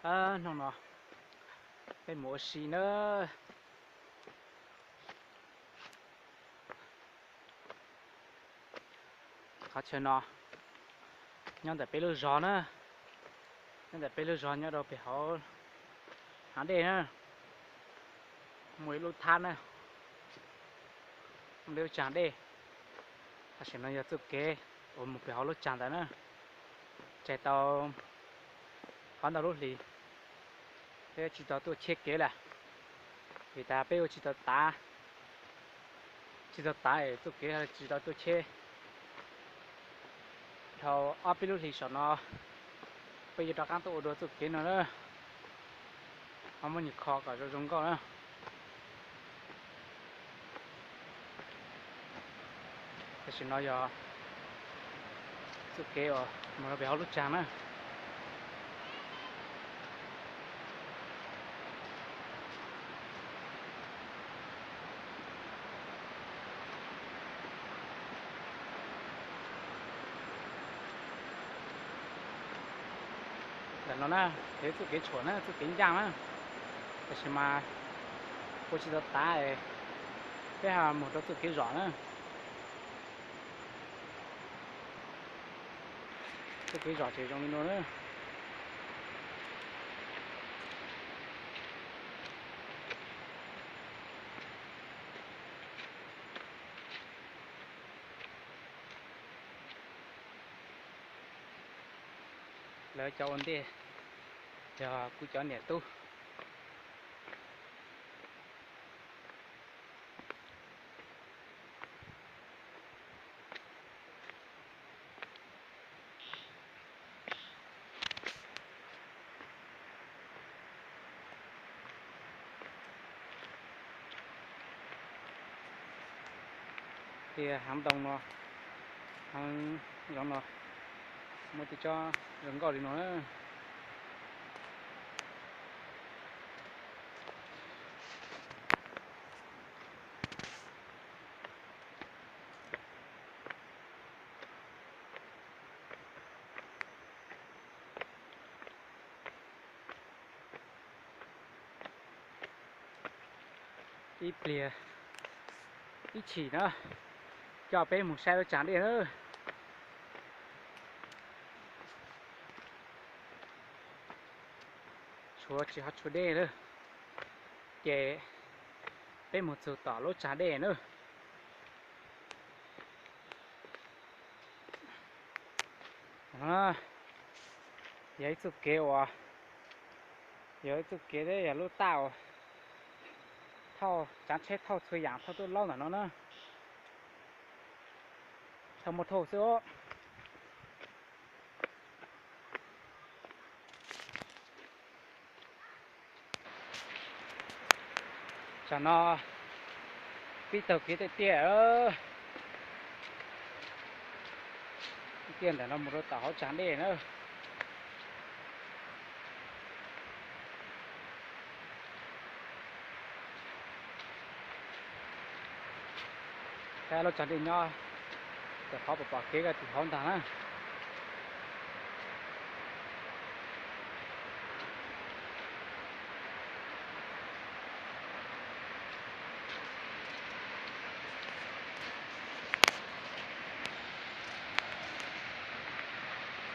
Hnub no peb mus ua si na. Qhov chaw no nyob ntawm peb lub zos na, nyob ntawm peb lub zos nyob rau pem hauv hav dej na, muaj ib lub thab na, muaj ib lub tsag dej. Tam sim no yog txuj kev uas mus pem hauv lub tsag ntawd na, tseem tau qhov ntau lub hlis, peb tsis tau tuaj cheb kev lawm, vim tas peb ua tsis tau tav, tsis tau tav es txuj kev tsis tau tuaj cheb. Dhau ob peb lub hlis saum no peb yuav rov qab tuaj ua dua txuj kev no na, ho muab nws kho kom zoo zoo nkauj na. Tam sim no yog txuj kev uas mus rau pem hauv lub tsag na. Ntawm no na, yog txuj kev tshuam na, txuj kev ncaj na, tab sis mas ua tsis tau tav, peb ho mus rau txuj kev zom na. Txuj kev zom ces zoo li no na. Lawv cov ua ntej yog kuv cov niam tub. Tias hav ntoo no, hav zoov no muaj tej tsob zoo nkauj li no na. Ib pliag ib chim na, coj peb mus saib lub tsag dej na. Tshuav tsis ho tshuav dej lawm, ces peb mus txog tom lub tsag dej na. Yog ib txuj kev uas, yog ib txuj kev thiab yog lub taj uas thauj, tsav tsheb thauj txhua yam thauj tuaj laub ntawm no na. Thauj muaj thauj xwb os. Tsam no pib taug kev tiaj tiaj, tiaj ntawm no mus rau tom hauv tsag dej na. Saib lub tsag dej nyob, rau qhov pom pom kev ko tim hauv ntag na.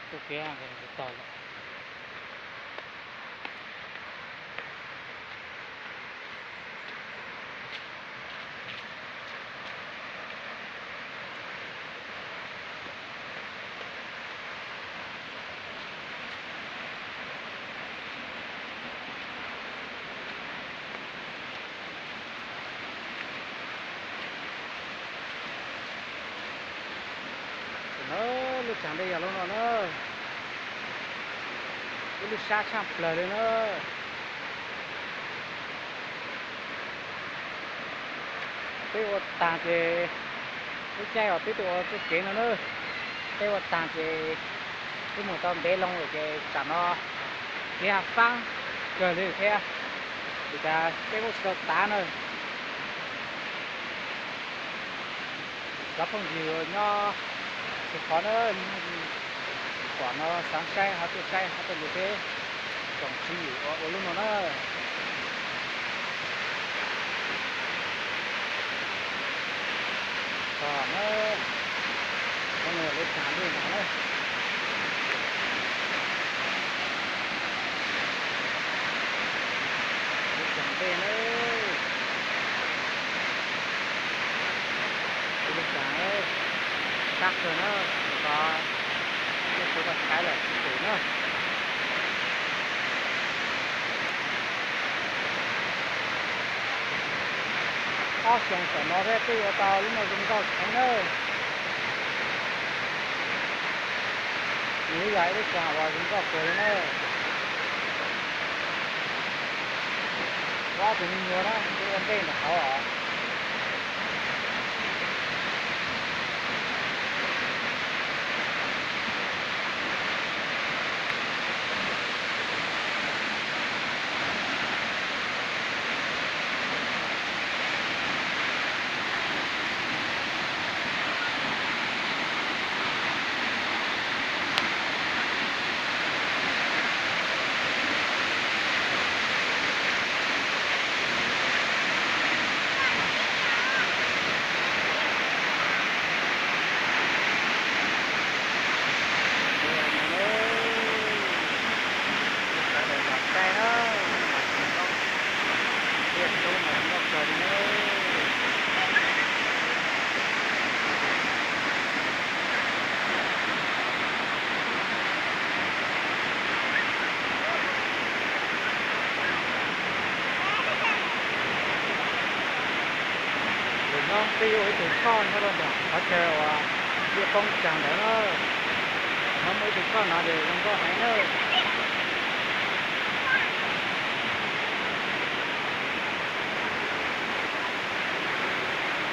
Tuaj kev tog lawm. Lub tsag dej yog lub no na, ib lub sab tshaj plaws li na. Peb ua tag ces, lub caij uas peb tuaj ua txuj kev no na, peb ua tag ces peb mus tau ntev loo lawm ces tsam no kev hav faab kawg li thiab, vim tas peb muab tsis tau tav na. Cov phooj ywg nyob txhua qhov na, pom no xav saib ho tuaj saib ho tuaj lug peb. Tsoom phooj ywg ua ua lub no na. Txog na, lub no lub tsav dej no na. Lub tsav dej na. Ib lub tsav sab kawg na, rau qhov nej tsis tau saib lawm tsis pom na. Ob xyoos tom no thiab peb yuav tau lub no zoo nkauj heev na. Nws yog ib lub tsav uas zoo nkauj kawg li na. Ob tug me nyuam na, twb ua ntej ntawm hauv os. Sawv daws los saib na, mas zoo nkauj, tiaj tub mas zoo nkauj kawg li na. Ntawm no peb yuav ua ib tug choj nyob rau nram qhov chaw uas liaj poob tsag ntawd na. Ntawm no muaj ib tug choj no ces zoo nkauj heev na.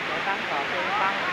Cov tab tom peb tab